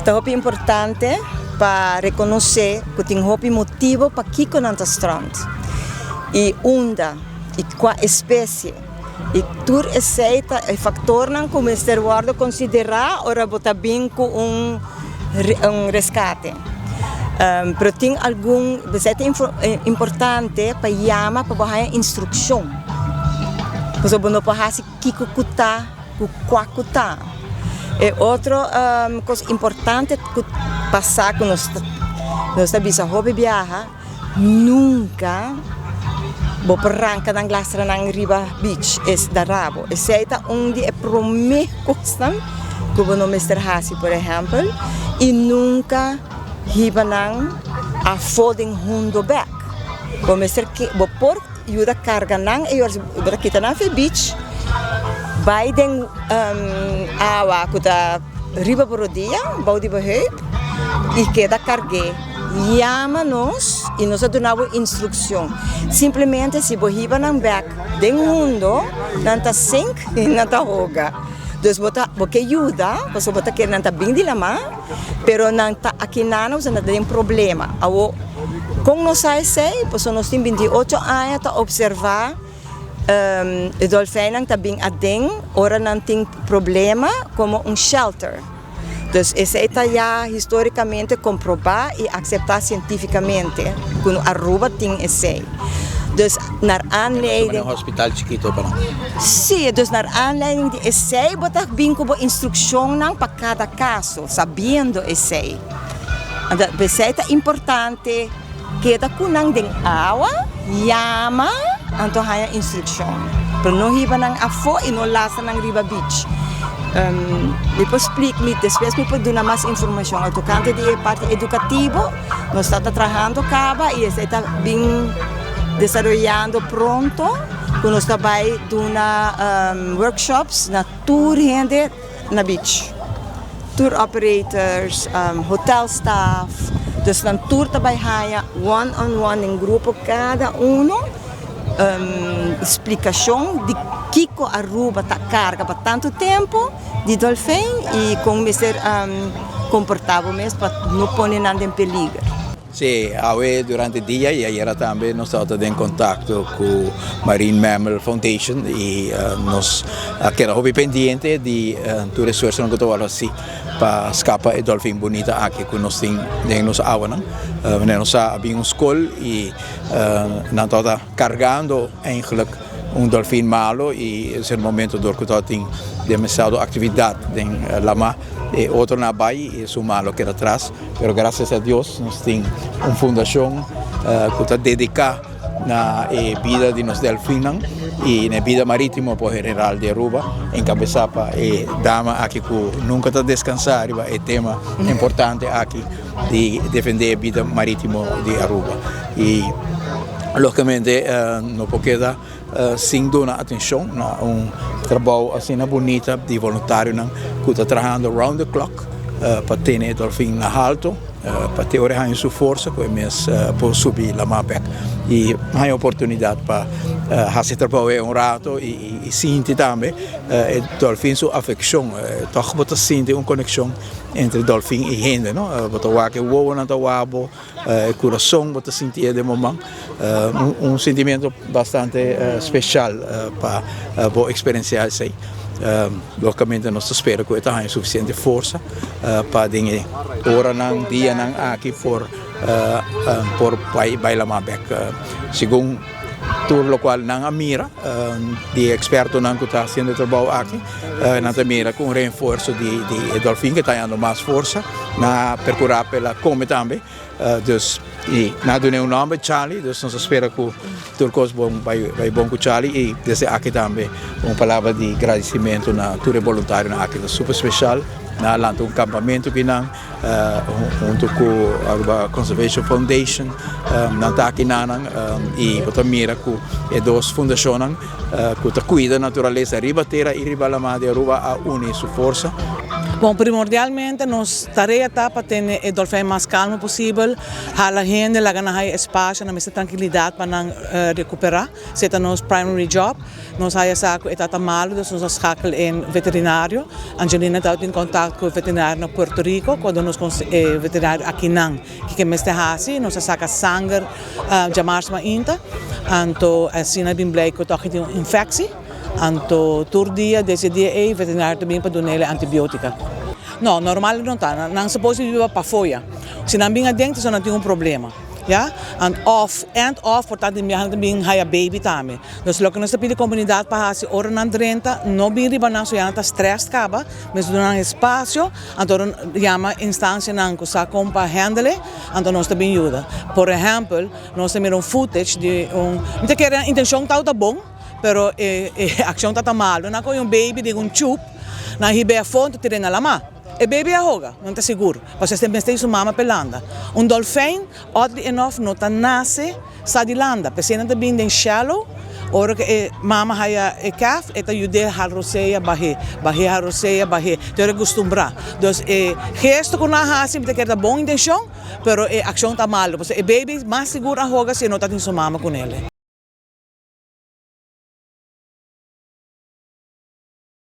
Ta hopi importante pa rekonosé ku tin hopi motibu pakiko nan ta strand i unda i kua espesie i tur esei ta e faktornan ku mester wòrdu konsiderá ora bo ta bin ku un un reskate. Pero tin algun esei ta importante pa yama pa bo haña instrukshon pasobra bo no por hasi kiko ku ta ku kua ku ta. E otro kos importante ku pasa ku nos nos ta bisa hopi biaha nunka bo por ranka nan lastra nan riba beach es da rabo esei ta un di e prome kosnan ku bo no mester hasi por ehèmpel i nunka hiba nan afó den hundo bèk bo mester bo por Yuda karga nan e ora bo ta kita nan for e beach bai den awa ku ta riba bo rodia bou di bo heup i keda karg'é. Yama nos i nos a duna bo instrukshon. Simplemente si bo hiba nan bèk den hundo nan ta sink i nan ta hoga. Dus bo ta bo ke yuda pasobra bo ta kere nan ta bin di lamá pero nan ta akinan nan ta den problema. Awor. Kon nos sa esei? Pasobra nos tin 28 aña ta opservá e dolfijnnan ta bin aden ora nan tin problema komo un shelter. Dus esei ta ya histórikamente komprobá i akseptá sientífikamente ku Aruba tin esei. Dus naar aanleiding. Un hospital chikito pa nan. Sí, dus naar aanleiding di esei bo ta bin ku bo instrukshonnan pa kada kaso, sabiendo esei. Anto p'esei ta importante keda ku nan den awa, yama, anto haña instrukshon. Pero no hiba nan afó i no lastra nan riba beach. Mi por splik, mi despues mi por duna mas informashon al tokante di e parti edukativo. Nos ta ta trahando kaba i esei ta bin desaroyando pronto ku nos ta bai duna workshops na tur hende. Na beach. Tour operators, hotel staff, dus nan tur ta bai haña one on one den grupo kada uno splikashon di kiko Aruba ta karga pa tantu tempu di dolfijn i kon mester komportá bo mes pa no pone nan den peliger. Sí, awe durante dia y ayera tambe nos tabata den contacto cu Marine Mammal Foundation y nos a keda hopi pendiente di tur esfuerzonan cu ta worde haci pa scapa e dolfin bunita aki cu nos tin den nos awanan. Manera nos sa a bin un scol y nan tabata cargando eigenlijk un dolfin malo y esei momento dor cu tabatin demasiado actividad den lama e otronan a bay y esun malo a keda atras. Pero gracias a Dios nos tin un fundacion cu ta dedica na e bida di nos delfinnan y na e bida maritimo por general di Aruba, encabeza pa e dama aki cu nunca ta descansa riba e tema importante aki di defende e bida maritimo di Aruba. Y logicamente no por keda sin duna atencion na un trabou asina bunita di voluntarionan cu ta trahando round the clock pa tene e dolfin na halto pa te ora e haña su forsa cu e mes por subi lama bek y haña oportunidad pa haci e trabou ei un rato y sinti tambe e dolfin su afeccion. Toch bo ta sinti un conexion entre dolfin y hende no, bo ta wak e wowonan ta wak bo. E kurason bo ta sinti e den bo man. Un sintimentu bastante speshal pa bo eksperensiá esei. Lógikamente nos ta spera ku e ta haña sufisiente forsa pa den e oranan, dianan aki por por bai lamá bèk. Segun tur lokual nan a mira di e ekspertonan ku ta hasiendo e trabou aki, nan ta mira ku un reenfuerso di e dòlfin ke ta hañando mas forsa. Nan a perkurá pa el a kome tambe. Dus i nan a dun'é un nòmber, Charlie. Dus nos a spera ku tur kos bon bai bai bon ku Charlie. I desde aki tambe un palabra di gradisimentu na tur e boluntarionan aki. Ta super speshal. Nan a lanta un kampamentu akinan huntu ku Aruba Conservation Foundation. Nan ta aki nanan i bo ta mira ku e dos fundashonnan ku ta kuida naturalesa riba tera i riba lamá di Aruba a uni su forsa. Bon, primordialmente nos tarea ta pa tene e dolfijn mas calmo posibel, hala hende, laga nan haya espacio, nan mester trankilidad pa nan recupera. Esey ta nos primary job. Nos haya sa cu e tata malo, dus nos a schakel in veterinario. Angelina ta in contact cu e veterinario na Puerto Rico, cuando nos e veterinario akinan kico mester haci, nos a saca sanger diamars mainta, anto asina bin blijk cu toch tin un infectie. Anto tur dia, desde e dia ey, veterinario ta bin pa dunele antibiotica. No, normal no ta. Nan suppose di biba pafo ya. Si nan bin aden, entonces nan tin un problema. Ya? And of, and of por ta tin biaha nan ta bin haya baby tambe. Dus loke nos ta pidi comunidad pa haci ora nan drenta, no bin riba nan so ya nan ta stressed caba, mester duna nan espacio, anto yama instancianan cu sa con pa handle, anto nos ta bin yuda. Por ehempel, nos ta mira un footage di un, mi ta kere nan intencion tawata bon, pero e accion tawata malo. Nan coge un baby den un chup, nan hiba e afo, anto tira na lama. E baby a hoga, nan ta sigur, pasobra e mester su mama pa e landa. Un dolfijn, oddly enough, no ta nace sa di landa. P'esei nan ta bin den shallow, ora cu e mama haya e calf, e ta yud'é hal rosea bah'é, bah'é hal rosea bah'é, te ora e custumbrá. Dus e gesto cu nan a haci, mi ta kere ta bon intencion, pero e accion ta malo, pasobra e baby mas sigur a hoga si e no ta tin su mama cu nele.